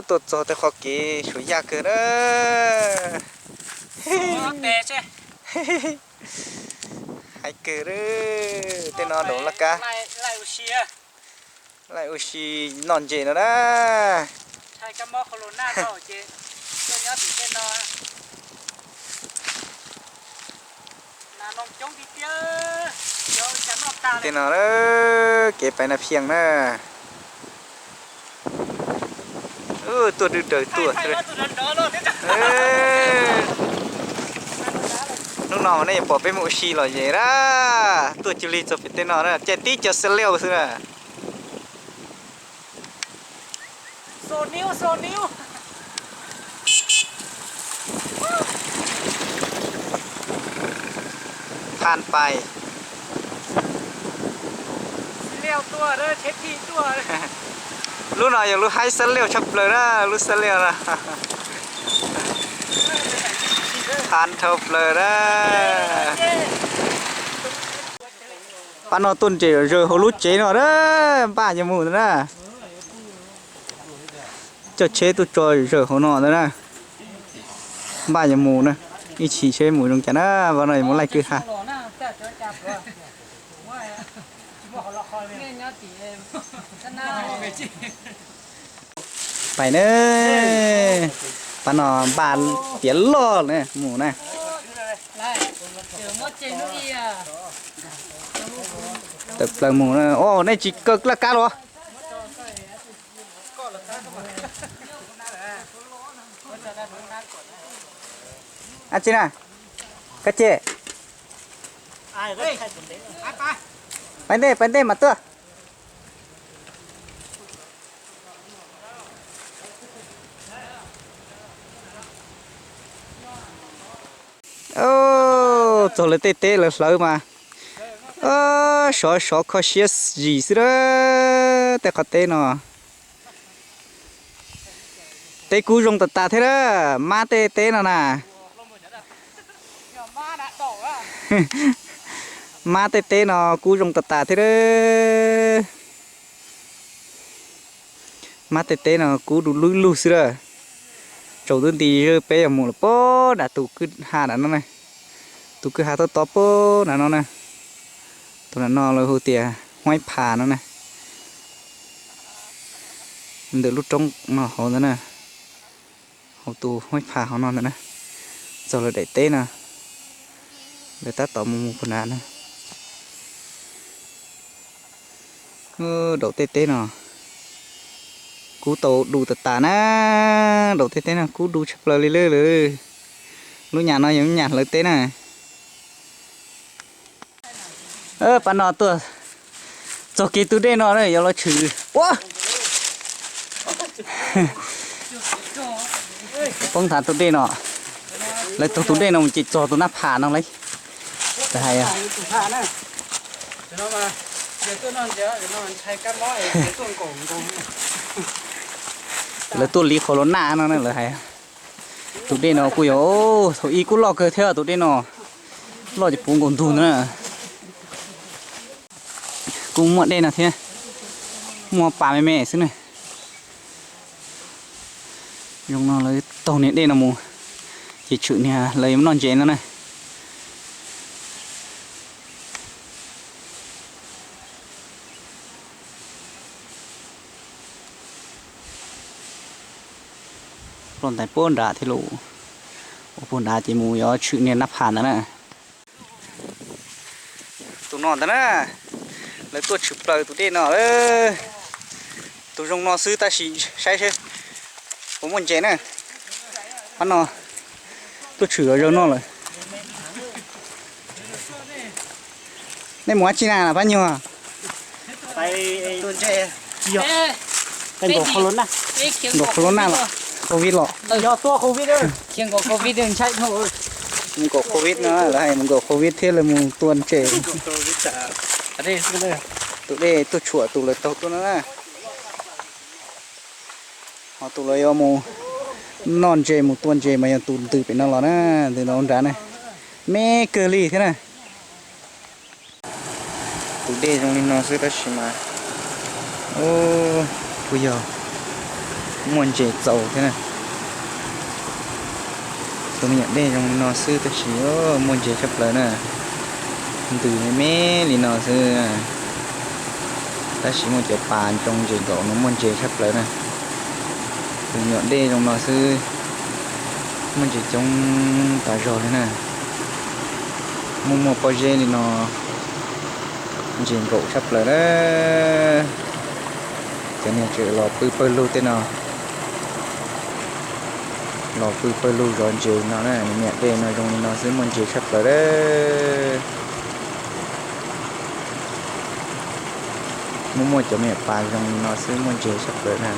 Tuaj txog tej qhov kev suav yaj kawg na. Hais kawg, tej no daum laj kab, laij ua si noj ntses no na. Tej no kev pais na phiaj na. Tuaj dwb daws tuaj. Hnub no nej yuav pom peb mus ua si los yem na. Tuaj cia li txog pem tej no na, caij tib co xe leo xwb na. Phan pais. Lub no yog lub haib xab liaj tshaj plaws na, lub xab liaj no. Phan dhau plaws na. Pab no tuaj ntses zaws hauv lub tsev no na, npaj yuav mus ntawd na. Coj tsheb tuaj tso zaws hauv no ntawd na. Npaj yuav mus na, ib chim seb mus zoo cas na, pab no yuav mus laij kwj ha. Pais na, pab no npaj tiav loj na mus na. Tawm plaws mus na, o nej tsis kaw laj kab los? Ab tsi na, kab ce. Pais ntej, pais ntej mas tuaj. Txog lawv tej teb lawv hlawv mas sov sov kho siab zis xwb na. Tej qhov teb no teb kub zoo tas tas thiab na, mab tej teb no na. Mab tej teb no kub zoo tas tas thiab na. Mab tej teb no kub du lug lug xwb na. Tsaus twb nti, peb yuav mus lawm pab nram tus kwj ha nram no na. Tus kwj ha tob tob pab nram no na. Tus nram no lawv hu tias Huaib Phas no na. Ntawm lub roob no hauv ntawd na. Hauv tus Huaib Phas hauv no ntawd na. Txog lawv daim teb no, lawv tab tom mus mus puag nrad na. Daum tej teb no kub tau du tas tas na. Daum tej teb no kub du tshaj plaws li lawm. Lub nyam no yog lub nyam hlawv teb na. Pab no tuaj txog kev tus dej no yuav los tshwm. Ua, poob nthav tus dej no. Lawv taug tus dej no mus ces txog tus Nab Phas no lauj. Lawv hais, lawv tuaj liv qhov los naj no lawv hais. Tus dej no kuj yog thaum ub kuj loj kawg thiab, tus dej no loj ces puv nkaus ntug ntawd na. Kuj muaj dej no thiab, muaj pas me me xwb na. Zoo no lawv taug niag dej no mus ces tshwm niag lawv yuav noj ntses no na. Ploj ntais puag nrad thiab lauj. Ua puag nrad ces mus yuav tshwm niag Nab Phas ntawd na. Tus no ntag na, lawv tuaj tshwm plaws tus dej no. Tus zoo no xwb tab sis saib seb puas muaj ntses na. Pab no tuaj tshwm los zaum no lawm. Nej mus dab tsi na pab nyuag? Nkaum qhov los naj los, covid los. Mus nkaum covid no, lawv hais mus nkaum covid thiab lawv mus tua ntses. Tus dej tuaj tshuam tus lawv taug tuaj no na. Ho tus lawv yuav mus noj ntses mus tua ntses mas yog tus ntws pem no los na, ntws no nrad na. Me kawg li thiab na. Tus dej zoo li no xwb tab sis mas, u, kuj yog muaj ntses txaus thiab na. Tus me nyuam dej zoo li no xwb tab sis muaj ntses tshaj plaws na. Ntws me me li no xwb, tab sis muaj cov pas ntoo ntses nkaum no muaj ntses tshaj plaws na. Tus me nyuam dej zoo no xwb, muaj ntses coob tas zog li na. Muaj muaj pob zeb li no, ntses nkaum tshaj plaws na. Cov niag tseem los pw pawg lug tej no, los pw pawg lug zov ntses no na. Niam dej no zoo li no xwb muaj ntses tshaj plaws na. Muaj muaj cov me nyuam pas zoo li no xwb muaj ntses tshaj plaws na.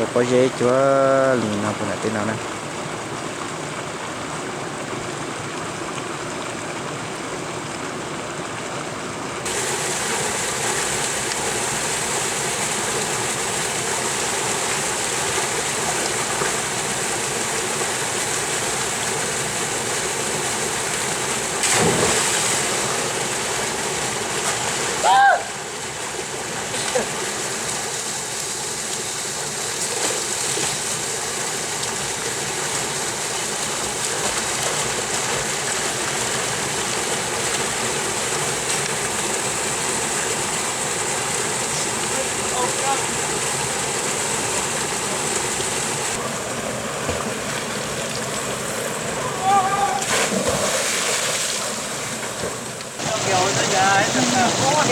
Ua pob zeb cuag li no puag nram tej no na.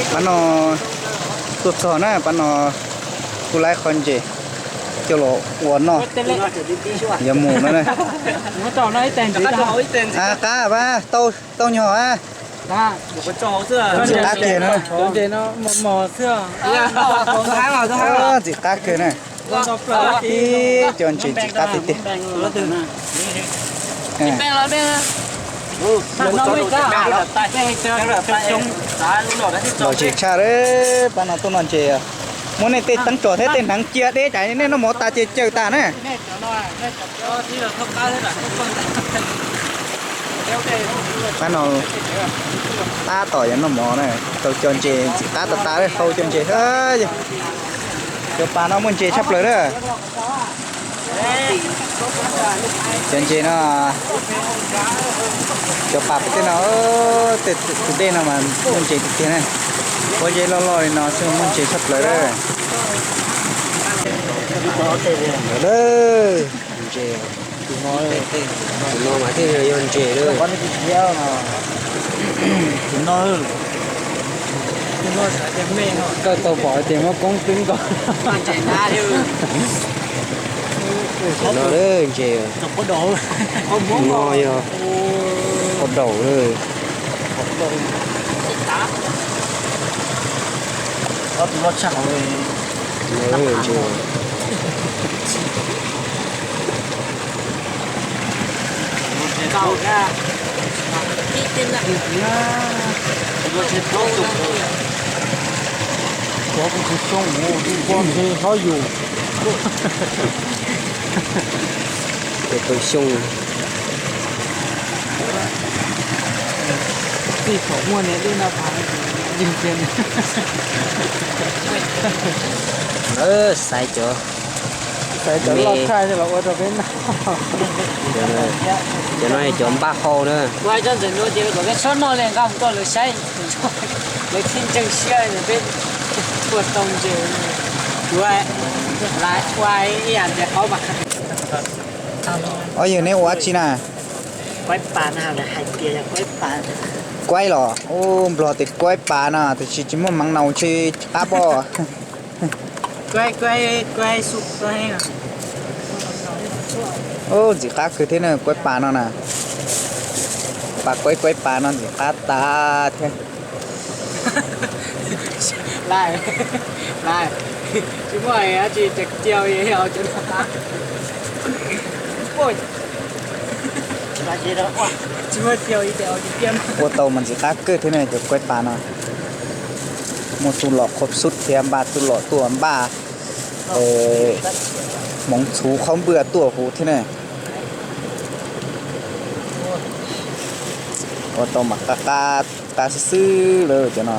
Pab no tuaj txog na, pab no kuj laib qhov ntses coj los ua noj. Yuav mus no na. Qab pab, tau nyog a. Ntxim qab kiag na. Ntxim qab kiag na. Ib co ntses ntxim qab tiag tiag. Lom zem tshaj, pab no tuaj noj ntses. Muab nej tej teeb tsov thiab tej hneev cia deb tsam nej noj mov tas ces cawm tas na. Pab no tab tom yuav noj mov na, tau co ntses ntxim qab tas tas, hlau co ntses. Cov pas no muaj ntses tshaj plaws na. Cov ntses no, cov pas pem tej no, tej tus dej no mas muaj ntses tiag tiag na. Pob zeb loj loj li no xwb muaj ntses tshaj plaws na. Ntses, tus no mas thiaj yog ntses na. Koj tau pom tias muaj koob twb nkaus. Tus no ntses, tus no yog qau daum na. Cov pw xyoo, pw xyoo. Txij thaum muaj niam tij no pas yug kiag. Xaiv cov, xaiv cov loj tshaj los ua rau peb noj. Cov no cov npaj hau na. Ua cov ntxawm nua ces kom peb txhob noj li, nqa mus rau lawv saib. Lawv thiaj ntseeg siab peb ua tau ntses. Ua, ua ib yam tias qaub mas. Ob yawg neb ua dab tsi na? Kuaib los? Ub, Nplog tias kuaib pas no, tiam sis tsis muaj maiv naus ntshe tsis qab pob. Ub, ntxim qab kawg thiab na, kuaib pas no na. Pas kuaib kuaib pas no ntxim qab tas thiab. Ua tau mas ntxim qab kawg thiab ne cov kuaib pas no. Muaj txuj lom qhuab xub thiab npaj txuj lom tuaj npaj hmoov txhuv qhaub npwj tuaj huv thiab ne. Ua tau mas qab qab, qab xwb xwb lawm cov no.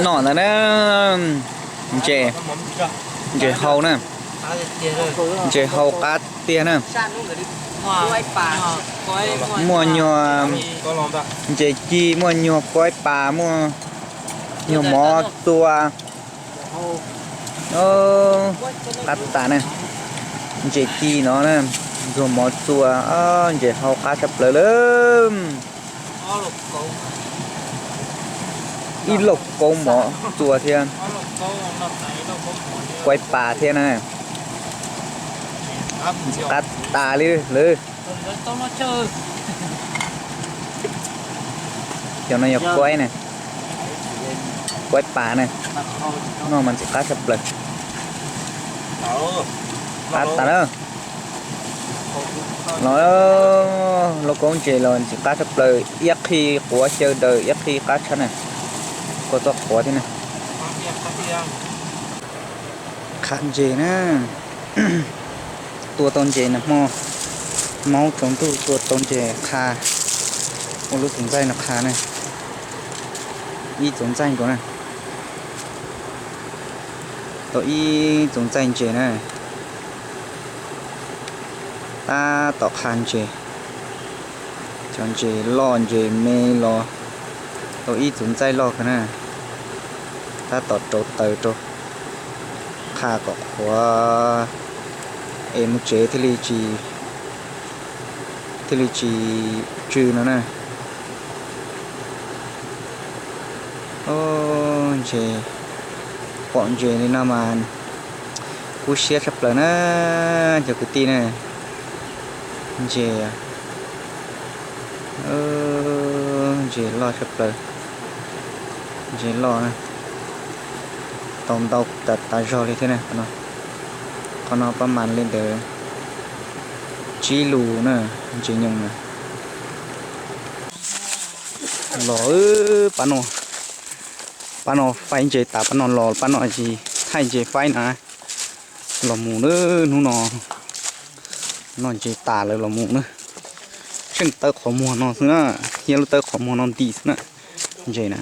Noj ntawd na, ntses, ntses hau na, ntses hau qab tiag na. Muaj nyuag ntses ci, muaj nyuag kuaib pas, muaj nyuag mov txua. Qab tas na, ntses ci no na, ntxuag mov txua, ntses hau qab tshaj plaws lawm. Ib lauj kaub mov txua thiab, kuaib pas thiab na. Ntxim qab tas li lawm. Cov no yog kuaib na, kuaib pas na, noj mas ntxim qab tshaj plaws. Qab tas na. Los lauj kaub ntses los ntxim qab tshaj plaws, iab qhi quav xyaw daws iab qhi qab tshaj na. Kua txob quav thiab na. Qha ntses na. Tua tau ntses nag hmo, maub tsaus ntuj tua tau ntses qha, ua lub tus ntxaij no qha na. Ib tus ntxaij nkaus na, tau ib tus ntxaij ntses na. Tab tom qha ntses, cov ntses loj ntses me los tau ib tus ntxaij loj kawg na. Tab tom rauv taws rau, qha kom qhuav es mus tsev thiaj li tsis, thiaj li tsis tsw no na. Ntses, pom ntses li no mas kub siab tshaj plaws na, cov kwv tij na. Ntses, ntses loj tshaj plaws, ntses loj na, tau ntau tas tas zog li thiab na. Qhov no pab mas li ntawd tsib lus na, ntses nyoos na. Los pab no, pab no faib ntses tas pab no los pab no tsis thaij ntses faib na. Los mus na, hnub no noj ntses tas lawm los mus na. Tsheej tawb qhov muag no xwb na, thiab lub tawb qhov muag no ntim xwb na. Ntses na,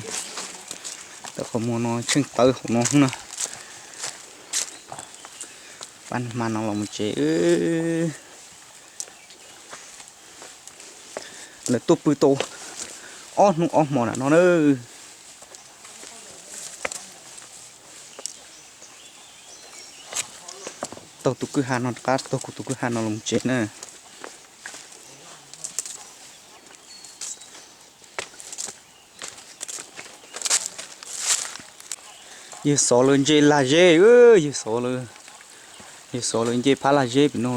tawb qhov muag no tsheej tawb hauv no xwb na. Pab hma no los mus tsev. Lawv tuaj pw tau ob hnub ob hmo na no na. Taug tus kwj ha no rov qab taug kuv tus kwj ha no los tsev na. Yawg xov lawv ntses lag zeb, yawg xov lawv, yawg xov lawv nce phab lag zeb pem no.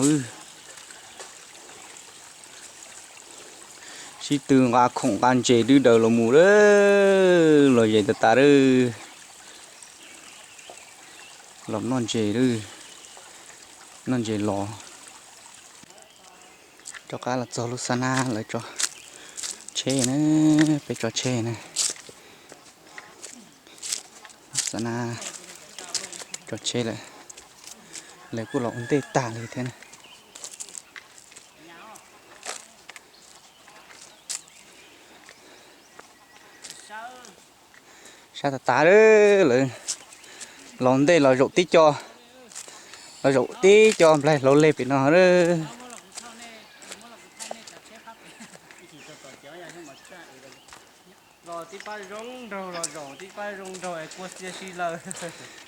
Sib tw nqa khoom nqa ntses dwb daws los mus, los zes tas tas, los noj ntses, noj ntses los. Rov qab los txog lub xab nab lawv tso tsheb na, peb tso tsheb na. Xab nab tso tsheb lawm, lawv kuj los ua ntej tag li thiab na. Sab tas tas lawm, los ntej los zaum tib co, los zaum tib co nplaig hlauv leg pem no.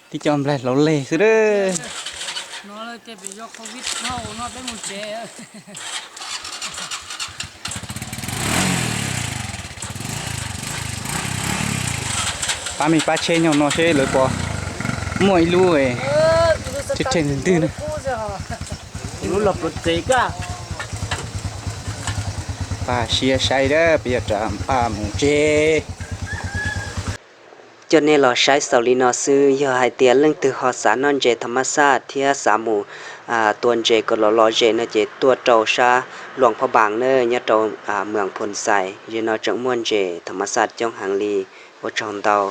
Tib co nplaig hlauv leg xwb. Pab me pab tsheb nyob no seb lawv puas muaj ib lub tseg tseg ntwg ntwg na. Pab siab saib dab peb yog rov npaj mus tsev. Coj nej los saib xaus li no xwb, yog hais tias leej twg ho xav noj ntses thas mas xaj thiab xav mus tua ntses kom los lom zem no ces tuaj rau sab Luam Phaj Npaas na, nyob rau Mws Phoo Xais, zem no tseem muaj ntses thas mas xaj coob heev li. Ua tsaug ntau.